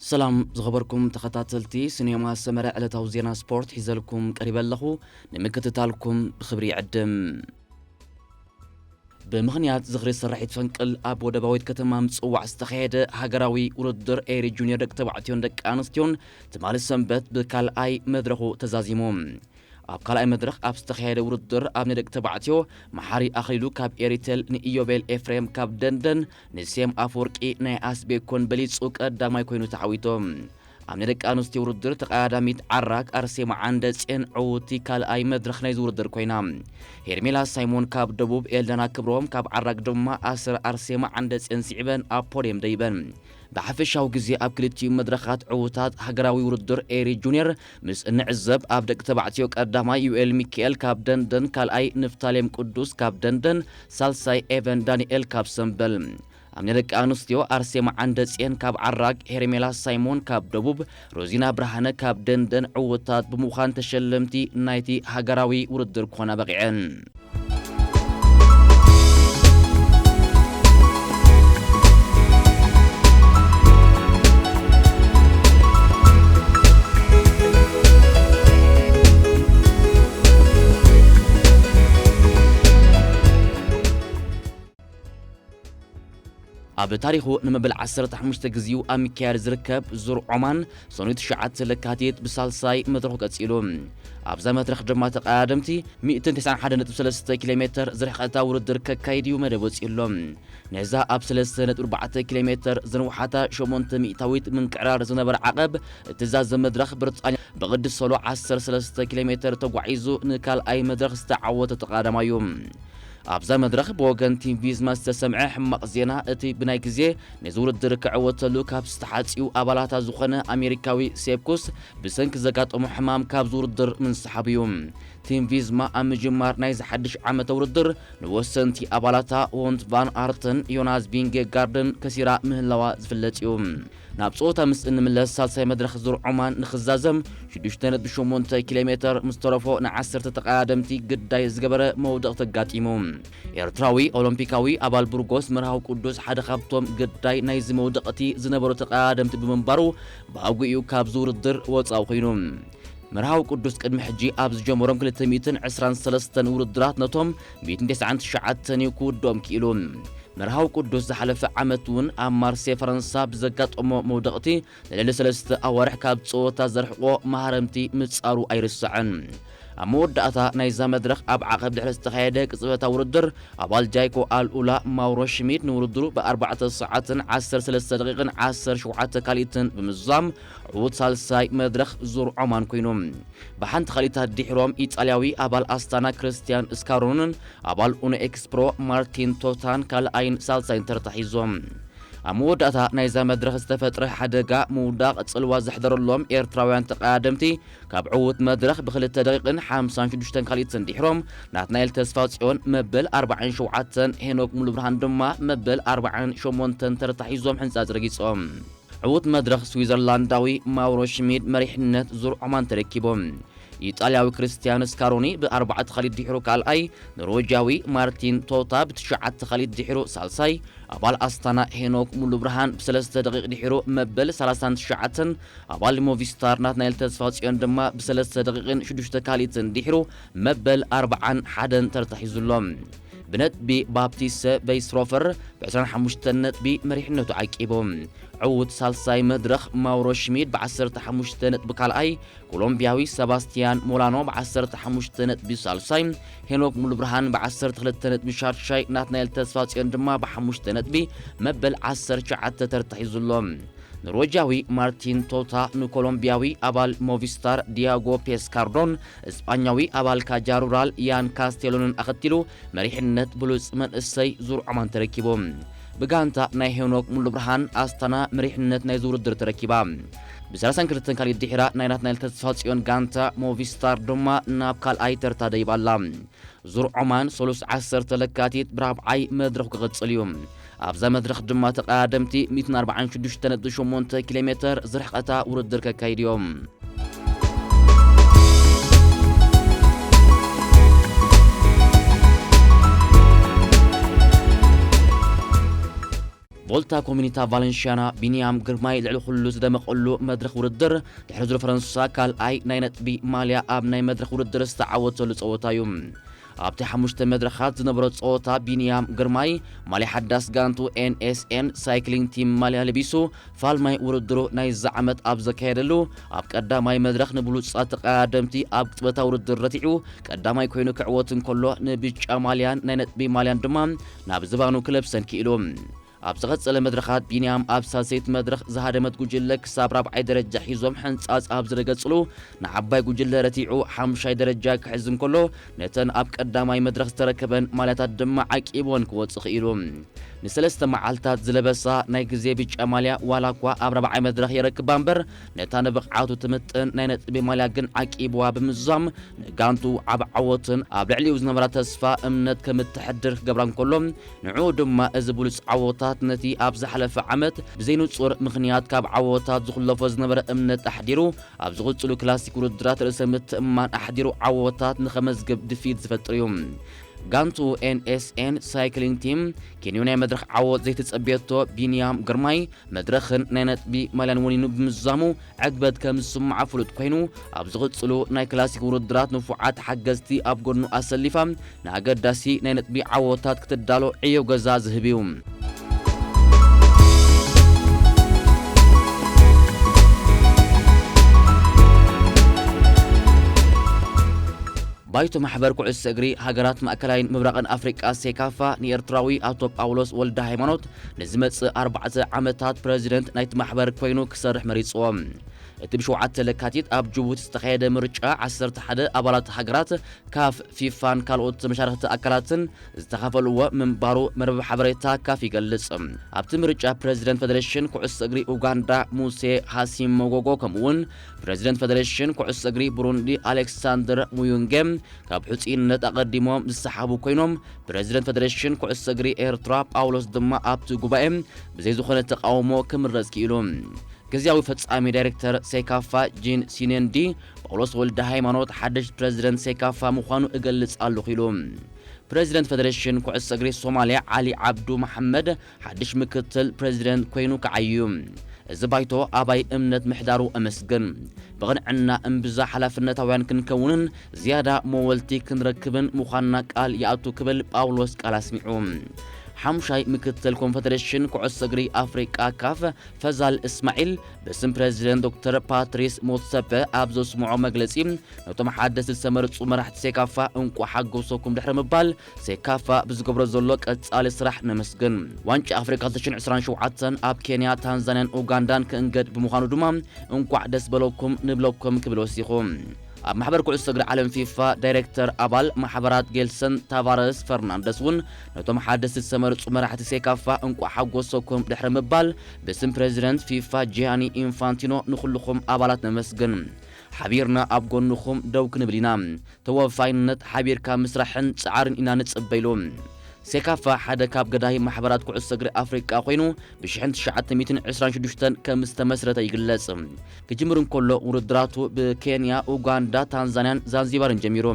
ሰላም ዝኸበርኩም ተኸታተልቲ ሲኔማ ሰመረ፣ ዕለታዊ ዜና ስፖርት ሒዘልኩም ቀሪበ ኣለኹ። ንምክትታልኩም ብኽብሪ ይዕድም። ብምኽንያት ዝኽሪ ስርሒት ፈንቅል ኣብ ወደባዊት ከተማ ምጽዋዕ ዝተኻየደ ሃገራዊ ውድድር ኤሪ ጁኒየር ደቂ ተባዕትዮን ደቂ ኣንስትዮን ትማሊ ሰንበት ብካልኣይ መድረኹ ተዛዚሙ። ኣብ ካልኣይ መድረኽ ኣብ ዝተኻየደ ውድድር ኣብ ናይ ደቂ ተባዕትዮ መሓሪ ኣኽሊሉ ካብ ኤሪቴል ንኢዮቤል ኤፍሬም ካብ ደንደን ንሴም ኣፈወርቂ ናይ ኣስቤኮን በሊጹ ቀዳማይ ኮይኑ ተዓዊቱ። ኣብ ናይ ደቂ ኣንስትዮ ውድድር ተቐዳዳሚት ዓራግ ኣርሴማ ዓንደጼን ዕውቲ ካልኣይ መድረኽ ናይዚ ውድድር ኮይና። ሄርሜላ ሳይሞን ካብ ደቡብ፣ ኤልዳና ክብሮም ካብ ዓራግ ድማ ኣስር ኣርሴማ ዓንደጼን ስዒበን ኣብ ፖድየም ደይበን። ብሓፈሻዊ ግዜ ኣብ ክልቲኡ መድረኻት ዕዉታት ሃገራዊ ውድድር ኤሪ ጁኒየር ምስ እንዕዘብ፣ ኣብ ደቂ ተባዕትዮ ቀዳማይ ዩኤል ሚካኤል ካብ ደንደን፣ ካልኣይ ንፍታሌም ቅዱስ ካብ ደንደን፣ ሳልሳይ ኤቨን ዳንኤል ካብ ሰምበል። ኣብ ናይ ደቂ ኣንስትዮ ኣርሴማ ዓንደጼን ካብ ዓራግ፣ ሄርሜላ ሳይሞን ካብ ደቡብ፣ ሮዚና ብርሃነ ካብ ደንደን ዕዉታት ብምዃን ተሸለምቲ ናይቲ ሃገራዊ ውድድር ክኾና በቒዐን። ኣብ ታሪኹ ንመበል ዓሰርተ ሓሙሽተ ግዜኡ ኣብ ምክያድ ዝርከብ ዙር ዖማን፣ ሰኑይ ትሽዓተ ለካቲት ብሳልሳይ መድረኹ ቀጺሉ። ኣብዛ መድረኽ ድማ ተቐዳደምቲ ሚእትን ተስዓን ሓደን ነጥቢ ሰለስተ ኪሎ ሜተር ዝርሕቐታ ውድድር ከካይድ እዩ መደብ ወጺኡ ኣሎ። ነዛ ኣብ ሰለስተ ነጥቢ ኣርባዕተ ኪሎ ሜተር ዝንውሓታ ሸሞንተ ሚእታዊት ምንቅዕራር ዝነበረ ዓቐብ እትዛዘም መድረኽ ብሪጣንያ ብቕዲ ሶሎ ዓሰርተ ሰለስተ ኪሎ ሜተር ተጓዒዙ ንካልኣይ መድረኽ ዝተዓወተ ተቐዳዳማይ እዩ። ኣብዛ መድረኽ ብወገን ቲም ቪዝማ ዝተሰምዐ ሕማቕ ዜና፣ እቲ ብናይ ግዜ ነዚ ውድድር ክዕወተሉ ካብ ዝተሓጽዩ ኣባላታ ዝኾነ ኣሜሪካዊ ሴፕኩስ ብሰንኪ ዘጋጠሞ ሕማም ካብዚ ውድድር ምንስሓቡ እዩ። ቲም ቪዝማ ኣብ ምጅማር ናይዚ ሓድሽ ዓመተ ውድድር ንወሰንቲ ኣባላታ ዎንት ቫን ኣርትን ዮናስ ቪንጌጋርድን ከሲራ ምህላዋ ዝፍለጥ እዩ። ናብ ጸወታ ምስ እንምለስ፣ ሳልሳይ መድረኽ ዙር ዖማን ንኽዛዘም ሽዱሽተ ነጥቢ ሸሞንተ ኪሎ ሜተር ምስ ተረፎ ንዓሰርተ ተቐዳደምቲ ግዳይ ዝገበረ መውደቕቲ ኣጋጢሙ። ኤርትራዊ ኦሎምፒካዊ ኣባል ቡርጎስ መርሃዊ ቅዱስ ሓደ ካብቶም ግዳይ ናይዚ መውደቕቲ ዝነበሩ ተቐዳደምቲ ብምንባሩ፣ ብኣግኡ ካብዚ ውድድር ወጻኢ ኮይኑ። መርሃዊ ቅዱስ ቅድሚ ሕጂ ኣብ ዝጀመሮም ክልተ ሚእትን ዕስራን ሰለስተን ውድድራት ነቶም ሚእትን ተስዓን ትሽዓተን እዩ ክውድኦም ክኢሉ። መርሃዊ ቅዱስ ዝሓለፈ ዓመት እውን ኣብ ማርሴ ፈረንሳ ብዘጋጠሞ መውደቕቲ ንልዕሊ ሰለስተ ኣዋርሕ ካብ ጸወታ ዘርሕቆ መሃረምቲ ምጻሩ ኣይርስዕን። ኣብ መወዳእታ ናይዛ መድረኽ ኣብ ዓቐብ ድሕሪ ዝተኻየደ ቅጽበታዊ ውድድር፣ ኣባል ጃይኮ ኣልኡላ ማውሮ ሽሚድ ንውድድሩ ብኣርባዕተ ሰዓትን ዓሰርተ ሰለስተ ደቂቕን ዓሰርተ ሸውዓተ ካልኢትን ብምዝዛም ዕዉት ሳልሳይ መድረኽ ዙር ዖማን ኮይኑ። ብሓንቲ ካልኢት ኣድሒሮም ኢጣልያዊ ኣባል ኣስታና ክርስቲያን ስካሮንን ኣባል ኡኖ ኤክስፕሮ ማርቲን ቶታን ካልኣይን ሳልሳይን ተርታ ሒዞም። ኣብ መወዳእታ ናይዛ መድረኽ ዝተፈጥረ ሓደጋ ምውዳቕ ጽልዋ ዘሕደረሎም ኤርትራውያን ተቐዳደምቲ፣ ካብ ዕዉት መድረኽ ብክልተ ደቂቕን ሓምሳን ሽዱሽተን ካልኢትን ድሒሮም፣ ናትናኤል ተስፋጽዮን መበል ኣርባዓን ሸውዓተን፣ ሄኖክ ሙሉብርሃን ድማ መበል ኣርባዓን ሸሞንተን ተርታ ሒዞም ሕንጻጽ ረጊጾም። ዕዉት መድረኽ ስዊዘርላንዳዊ ማውሮ ሽሚድ መሪሕነት ዙር ዖማን ተረኪቦም። ኢጣልያዊ ክርስቲያን ስካሮኒ ብኣርባዕተ ካልኢት ድሒሩ ካልኣይ፣ ኖርዌጃዊ ማርቲን ቶታ ብትሽዓተ ካልኢት ድሒሩ ሳልሳይ፣ ኣባል ኣስታና ሄኖክ ሙሉብርሃን ብሰለስተ ደቂቕ ድሒሩ መበል ሰላሳን ትሽዓተን፣ ኣባል ሞቪስታር ናትናኤል ተስፋጽዮን ድማ ብሰለስተ ደቂቕን ሽዱሽተ ካልኢትን ድሒሩ መበል ኣርባዓን ሓደን ተርታ ሒዙ ኣሎ። ብነጥቢ ባፕቲሰ በይስሮፈር ብዕስራን ሓሙሽተን ነጥቢ መሪሕነቱ ዓቂቡ። ዕዉት ሳልሳይ መድረኽ ማውሮ ሽሚድ ብዓሰርተ ሓሙሽተ ነጥቢ ካልኣይ፣ ኮሎምቢያዊ ሰባስቲያን ሞላኖ ብዓሰርተ ሓሙሽተ ነጥቢ ሳልሳይ፣ ሄኖክ ሙሉብርሃን ብዓሰርተ ክልተ ነጥቢ ሻድሻይ፣ ናትናኤል ተስፋጽዮን ድማ ብሓሙሽተ ነጥቢ መበል ዓሰርተ ትሽዓተ ተርታ ሒዙ ኣሎ። ኖርዌጃዊ ማርቲን ቶታ ንኮሎምቢያዊ ኣባል ሞቪስታር ዲያጎ ፔስካርዶን እስጳኛዊ ኣባል ካጃ ሩራል ያን ካስቴሎንን ኣኸቲሉ መሪሕነት ብሉጽ መንእሰይ ዙር ዖማን ተረኪቡ። ብጋንታ ናይ ሄኖክ ሙሉብርሃን ኣስታና መሪሕነት ናይዚ ውድድር ተረኪባ። ብሰላሳን ክልተን ካልኢት ድሒራ ናይ ናትናኤል ተስፋጽዮን ጋንታ ሞቪስታር ድማ ናብ ካልኣይ ተርታ ደይባ ኣላ። ዙር ዖማን ሰሉስ ዓሰርተ ለካቲት ብራብዓይ መድረኹ ክቕጽል እዩ። ኣብዛ መድረኽ ድማ ተቐዳደምቲ ሚእትን ኣርባዓን ሽዱሽተ ነጥቢ ሸሞንተ ኪሎ ሜተር ዝርሕቐታ ውድድር ከካይዱ እዮም። ቮልታ ኮሚኒታ ቫለንሽያና ቢንያም ግርማይ ልዕሊ ኩሉ ዝደመቐሉ መድረኽ ውድድር፣ ድሕሪ ዙር ፈረንሳ ካልኣይ ናይ ነጥቢ ማልያ ኣብ ናይ መድረኽ ውድድር ዝተዓወተሉ ጸወታ እዩ። ኣብቲ ሓሙሽተ መድረኻት ዝነበሮ ጸወታ፣ ቢንያም ግርማይ ማልያ ሓዳስ ጋንቱ ኤን ኤስ ኤን ሳይክሊንግ ቲም ማልያ ለቢሱ፣ ፋልማይ ውድድሩ ናይዚ ዓመት ኣብ ዘካየደሉ፣ ኣብ ቀዳማይ መድረኽ ንብሉጻት ተቐዳደምቲ ኣብ ቅጽበታዊ ውድድር ረቲዑ ቀዳማይ ኮይኑ ክዕወት እንከሎ፣ ንብጫ ማልያን ናይ ነጥቢ ማልያን ድማ ናብ ዝባኑ ክለብሰን ክኢሉ። ኣብ ዝቐጸለ መድረኻት፣ ቢንያም ኣብ ሳልሰይቲ መድረኽ ዝሃደመት ጉጅለ ክሳብ ራብዓይ ደረጃ ሒዞም ሕንጻጽ ኣብ ዝረገጽሉ፣ ንዓባይ ጉጅለ ረቲዑ ሓምሻይ ደረጃ ክሕዝ እንከሎ፣ ነተን ኣብ ቀዳማይ መድረኽ ዝተረከበን ማልያታት ድማ ዓቂብወን ክወጽእ ክኢሉ። ንሰለስተ መዓልታት ዝለበሳ ናይ ግዜ ብጫ ማልያ፣ ዋላ እኳ ኣብ ራብዓይ መድረኽ የረክባ እምበር፣ ነታ ንብቕዓቱ ትምጥን ናይ ነጥቢ ማልያ ግን ዓቂብዋ ብምዛም፣ ንጋንቱ ዓቢ ዓወትን ኣብ ልዕሊኡ ዝነበራ ተስፋ እምነት ከም እተሕድር ክገብራ እንከሎ፣ ንዕኡ ድማ እዚ ብሉጽ ዓወታት ነቲ ኣብ ዝሓለፈ ዓመት ብዘይንጹር ምኽንያት ካብ ዓወታት ዝኹለፎ ዝነበረ እምነት ኣሕዲሩ፣ ኣብ ዝቕጽሉ ክላሲክ ውድድራት ርእሰ ምትእምማን ኣሕዲሩ ዓወታት ንኸመዝግብ ድፍኢት ዝፈጥር እዩ። ጋንቱ ኤን ኤስ ኤን ሳይክሊንግ ቲም ኬንዮ ናይ መድረኽ ዓወት ዘይተጸብየቶ ቢንያም ግርማይ፣ መድረኽን ናይ ነጥቢ ማልያን ወኒኑ ብምዛሙ ዕግበት ከም ዝስምዓ ፍሉጥ ኮይኑ፣ ኣብ ዝቕጽሉ ናይ ክላሲክ ውድድራት ንፉዓት ሓገዝቲ ኣብ ጎኑ ኣሰሊፋ ንኣገዳሲ ናይ ነጥቢ ዓወታት ክትዳሎ ዕዮ ገዛ ዝህብ እዩ። ባይቶ ማሕበር ኩዕሶ እግሪ ሃገራት ማእከላይን ምብራቕን ኣፍሪቃ፣ ሴካፋ፣ ንኤርትራዊ ኣቶ ጳውሎስ ወልደ ሃይማኖት ንዝመጽእ ኣርባዕተ ዓመታት ፕረዚደንት ናይቲ ማሕበር ኮይኑ ክሰርሕ መሪጽዎ። እቲ ብሸውዓተ ለካቲት ኣብ ጅቡቲ ዝተኻየደ ምርጫ፣ ዓሰርተ ሓደ ኣባላት ሃገራት፣ ካፍ፣ ፊፋን ካልኦት መሻርኽቲ ኣካላትን ዝተኻፈልዎ ምንባሩ መርበብ ሓበሬታ ካፍ ይገልጽ። ኣብቲ ምርጫ፣ ፕረዚደንት ፌደሬሽን ኩዕሶ እግሪ ኡጋንዳ ሙሴ ሃሲም ሞጎጎ፣ ከምኡውን ፕረዚደንት ፌደሬሽን ኩዕሶ እግሪ ቡሩንዲ ኣሌክሳንደር ሙዩንጌ ካብ ሕጹይነት ኣቐዲሞም ዝሰሓቡ ኮይኖም፣ ፕረዚደንት ፌደሬሽን ኩዕሶ እግሪ ኤርትራ ጳውሎስ ድማ ኣብቲ ጉባኤ ብዘይ ዝኾነ ተቃውሞ ክምረጽ ክኢሉ። ግዝያዊ ፈጻሚ ዳይሬክተር ሴካፋ ጂን ሲኔንዲ፣ ጳውሎስ ወልደ ሃይማኖት ሓድሽ ፕረዚደንት ሴካፋ ምዃኑ እገልጽ ኣለኹ ኢሉ። ፕረዚደንት ፌደሬሽን ኩዕሶ እግሪ ሶማልያ ዓሊ ዓብዱ መሓመድ ሓድሽ ምክትል ፕረዚደንት ኮይኑ ክዓዩ እዩ። እዚ ባይቶ ኣባይ እምነት ምሕዳሩ እመስግን። ብቕንዕና እምብዛ ሓላፍነታውያን ክንከውንን ዝያዳ መወልቲ ክንረክብን ምዃንና ቃል ይኣቱ ክብል ጳውሎስ ቃል ኣስሚዑ። ሓሙሻይ ምክትል ኮንፈደሬሽን ኩዕሶ እግሪ ኣፍሪቃ ካፍ ፈዛል እስማዒል ብስም ፕረዚደንት ዶክተር ፓትሪስ ሞትሰፐ ኣብ ዘስምዖ መግለጺ፣ ነቶም ሓደስቲ ዝተመረጹ መራሕቲ ሴካፋ እንቋዕ ሓጎሰኩም ድሕሪ ምባል፣ ሴካፋ ብዝገብሮ ዘሎ ቀጻሊ ስራሕ ነመስግን። ዋንጫ ኣፍሪቃ ክልተ ሽሕን ዕስራን ሸውዓተን ኣብ ኬንያ፣ ታንዛንያን ኡጋንዳን ክእንገድ ብምዃኑ ድማ እንቋዕ ደስ በለኩም ንብለኩም ክብል ወሲኹ። ኣብ ማሕበር ኩዕሶ እግሪ ዓለም ፊፋ ዳይሬክተር ኣባል ማሕበራት ጌልሰን ታቫረስ ፈርናንደስ እውን ነቶም ሓደስቲ ዝተመረጹ መራሕቲ ሴካፋ እንቋዕ ሓጎሰኩም ድሕሪ ምባል ብስም ፕረዚደንት ፊፋ ጂያኒ ኢንፋንቲኖ ንኹልኹም ኣባላት ነመስግን። ሓቢርና ኣብ ጎንኹም ደው ክንብል ኢና። ተወፋይነት፣ ሓቢርካ ምስራሕን ጻዕርን ኢና ንጽበ ኢሉ። ሴካፋ ሓደ ካብ ገዳሂ ማሕበራት ኩዕሶ እግሪ ኣፍሪቃ ኮይኑ ብሽሕን ትሽዓተ ሚእትን ዕስራን ሽዱሽተን ከም ዝተመስረተ ይግለጽ። ክጅምር እንከሎ ውድድራቱ ብኬንያ፣ ኡጋንዳ፣ ታንዛንያን ዛንዚባርን ጀሚሩ።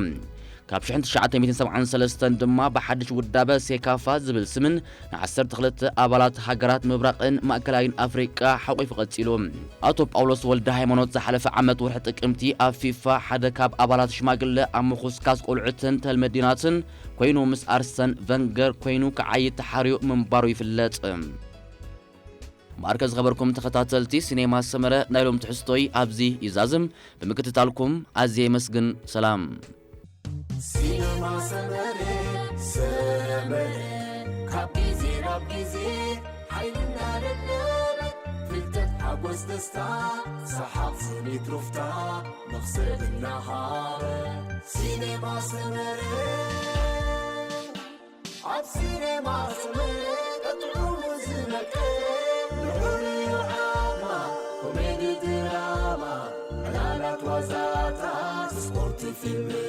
ካብ ሽሕን ትሽዓተ ሚእትን ሰብዓን ሰለስተን ድማ ብሓድሽ ውዳበ ሴካፋ ዝብል ስምን ንዓሰርተ ክልተ ኣባላት ሃገራት ምብራቕን ማእከላይን ኣፍሪቃ ሓቑፉ ቀጺሉ። ኣቶ ጳውሎስ ወልደ ሃይማኖት ዝሓለፈ ዓመት ወርሒ ጥቅምቲ ኣብ ፊፋ ሓደ ካብ ኣባላት ሽማግለ ኣብ ምኹስካስ ቆልዑትን ተልመዲናትን ኮይኑ ምስ ኣርሰን ቨንገር ኮይኑ ክዓዪ ተሓርዩ ምንባሩ ይፍለጥ። ማርከ ዝኸበርኩም ተኸታተልቲ ሲኔማ ሰመረ፣ ናይ ሎም ትሕዝቶይ ኣብዚ ይዛዝም። ብምክትታልኩም ኣዝየ የመስግን። ሰላም። ሲነማ ሰመረ፣ ሰመረ፣ ካብ ግዜ ናብ ግዜ ሓይልና ለለበ፣ ፍልጠት፣ ሓጎስ፣ ደስታ፣ ሰሓቕ፣ ስኒት፣ ሩፍታ፣ መኽሰብ እናሃበ። ሲነማ ሰመረ፣ ኣብ ሲነማ ሰመረ፣ ቀጥዑ ዝነቀ፣ ልዑል እዩ ዓቕማ፣ ኮሜዲ፣ ድራማ፣ ዕላላት፣ ዋዛታት፣ ስፖርት፣ ፊልም፣